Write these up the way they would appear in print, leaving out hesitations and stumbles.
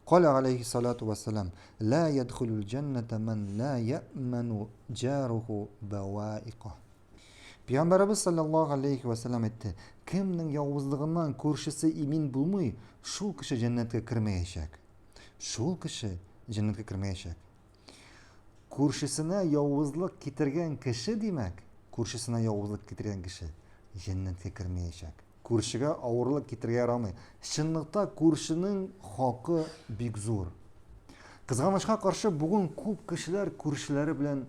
Каля алейхиссалату вассалам, ла ядхулул җәннәтә ман ла я'ману җаруху баваика. Пәйгамбәребез саллаллаһу алейхи вассалам әйтте, кемнең явызлыгыннан күршесе имин булмый, шул кеше җәннәткә кермәячәк. Шул кеше җәннәткә кермәячәк. Күршесенә явызлык китергән кеше, димәк, күршесенә явызлык китергән кеше җәннәткә кермәячәк. Күршегә авырлык китерергә ярамый. Чынлыкта күршенең хакы бик зур. Кызганычка каршы, бүген күп кешеләр күршеләре белән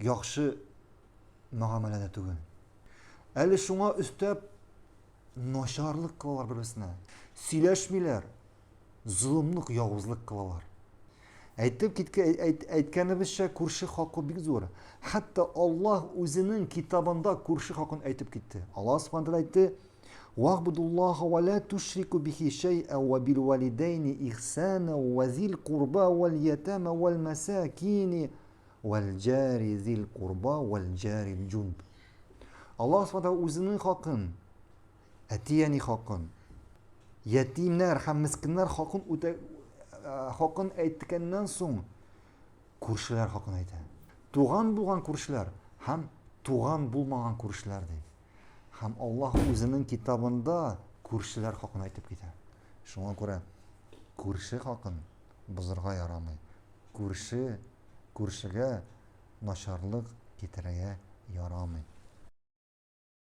яхшы мөгамәләдә түгел. Әле шуңа өстәп начарлык кылалар бер-берсенә. Сөйләшмиләр, золымлык, явызлык кылалар. Әйтеп киткә, әйт, әйткәнебезчә, күрше хакы бик зур. Хәтта Аллаһ үзенең китабында күрше хакын әйтеп китте. Аллаһ Субхану тәгалә әйтте: "Вагбудуллаһа ва ла тушрику бихи шәй'a ва бил валидәйни ихсана ва зил курба вал ятама вал масакини вал җари зил курба вал җарил җунб". Аллаһ Субхану тәгалә үзенең хакын, әти-әни хакын, ятимнәр һәм мескеннәр хакын үтә хакын әйткәннән соң күршеләр хакын әйтә. Туган булган күршеләр һәм туган булмаган күршеләр ди. Һәм Аллаһ үзенең китабында күршеләр хакын әйтеп китә. Шуңа күрә күрше хакын бозырга ярамый. Күрше, күршегә начарлык китерергә ярамый.